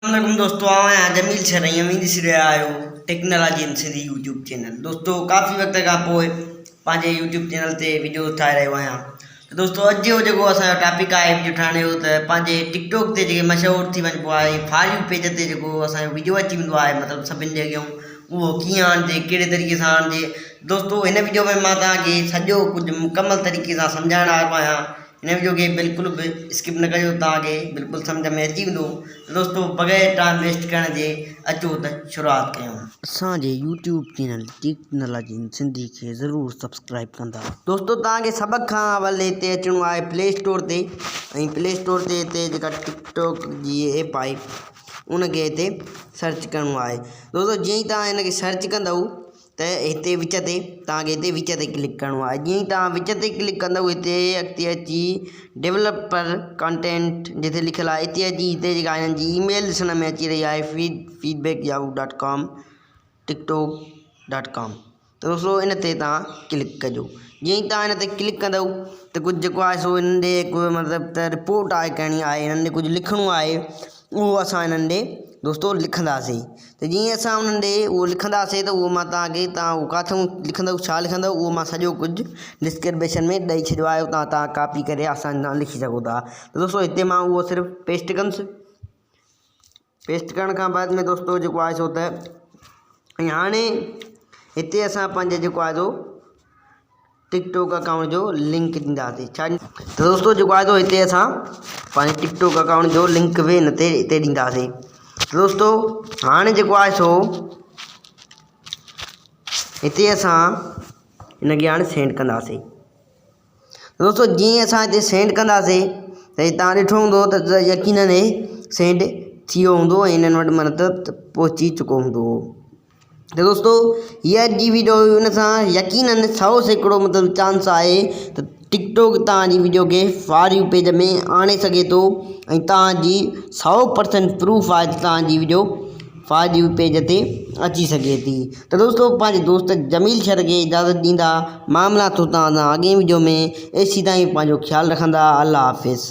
السلام عليڪم دوستو آئون آهيان جميل شر ۽ اوهين ڏسي رهيا آهيو ٽيڪنالاجي ان سنڌي يوٽيوب چينل دوستو ڪافي وقت کان پوء پنهنجي يوٽيوب چينل تي ويڊيوز ٺاهي رهيو آهيان ته دوستو اڄ جو جيڪو اسان جو ٽاپڪ آهي ويڊيو ٺاهڻ جو ته پنهنجي ٽڪ ٽاڪ تي جيڪي مشهور ٿي وڃبو آهي فار you page تي جيڪو اسان جو ويڊيو اچي ويندو آهي مطلب سڀني جي اڳيان اهو ڪيئن آڻجي ڪهڙي طريقي سان آڻجي دوستو هن ويڊيو ۾ مان توهان کي سڄو ڪجهه مڪمل طريقي سان سمجهائڻ وارو آهيان هن وڊيو کي بلڪل به اسڪپ نه ڪجو توهان کي بلڪل سمجهه ۾ اچي ويندو ته دوستو بغير ٽائم ويسٽ ڪرڻ جي اچو ته شروعات ڪيون. اسان جي يوٽيوب چينل ٽيڪنالاجي ان سنڌي کي ضرور سبسڪرائب ڪندا. دوستو توهان کي سڀ کان اول هتي اچڻو آهي پلي اسٽور تي ۽ پلي اسٽور تي هتي جيڪا ٽڪ ٽاڪ جي ايپ آهي ان کي هتي سرچ ڪرڻو آهي دوستو جيئن ئي توهان هن کي سرچ ڪندؤ ته هتي وچ تي توهان کي هتي وچ تي ڪلڪ ڪرڻو آهي جيئن ئي توهان وچ تي ڪلڪ ڪندؤ هتي اڳتي اچي ڊولپر ڪانٽينٽ جتي لکيل آهي اتي اچي هتي جيڪا هنن جي اي ميل ڏسڻ ۾ اچي رهي آهي feed feedback Yahoo dot com TikTok dot com ته دوستو ان تي توهان ڪلڪ ڪجو جيئن ئي توهان ان تي ڪلڪ ڪندؤ ته ڪجهه جيڪو آهي سو هنن ڏي هڪ مطلب ته رپورٽ آهي ڪرڻي آهي هنن ڏي ڪجهه لکڻو آهي اهو اسان هنن ڏي دوستو لکنداسين ته جيئن اسان انهن ڏي اهو لکنداسين ته اهو مان توهان کي توهان اهو ڪاٿئون لکندؤ ڇا لکندؤ اهو مان سڄو ڪجهه ڊسڪرپشن ۾ ڏئي ڇڏيو آهي اتان توهان ڪاپي ڪري آساني سان لکي سگهو ٿا ته دوستو هتي مان اهو صرف پيسٽ ڪندس پيسٽ ڪرڻ کان بعد ۾ دوستو جيڪو آهي سو ته ۽ هاڻي هتي اسان پنهنجي جيڪو آهي سو ٽڪ ٽاڪ اڪائونٽ جو لنڪ ڏينداسين ڇا ته دوستو جيڪو آهي سو هتي اسان پنهنجي ٽڪ ٽاڪ اڪائونٽ جو لنڪ به هن تي هتي ڏينداسين دوستو هاڻي جيڪو آهي سو هتي اسان هن کي هاڻي سينڊ ڪنداسين دوستو جيئن اسان هتي سينڊ ڪنداسين ته تان ڏٺو هوندو ته يقينن هي سينڊ ٿي ويو هوندو ۽ هنن وٽ مطلب پهچي چڪو هوندو ته دوستو هي اڄ جي ويڊيو هئي ان سان يقينن 100% مطلب چانس آهي ته ٽڪ ٽاڪ توهان جي ويڊيو کي فار you page ۾ آڻي سگهي ٿو ۽ توهان جي 100% پروف آهي ته توهان جي ويڊيو فار you page تي اچي سگهي ٿي ته دوستو پنهنجي دوست جميل شر کي اجازت ڏيندا مان ملان ٿو توهان سان اڳئين ويڊيو ۾ ايسي تائين پنهنجو خيال رکندا الله حافظ.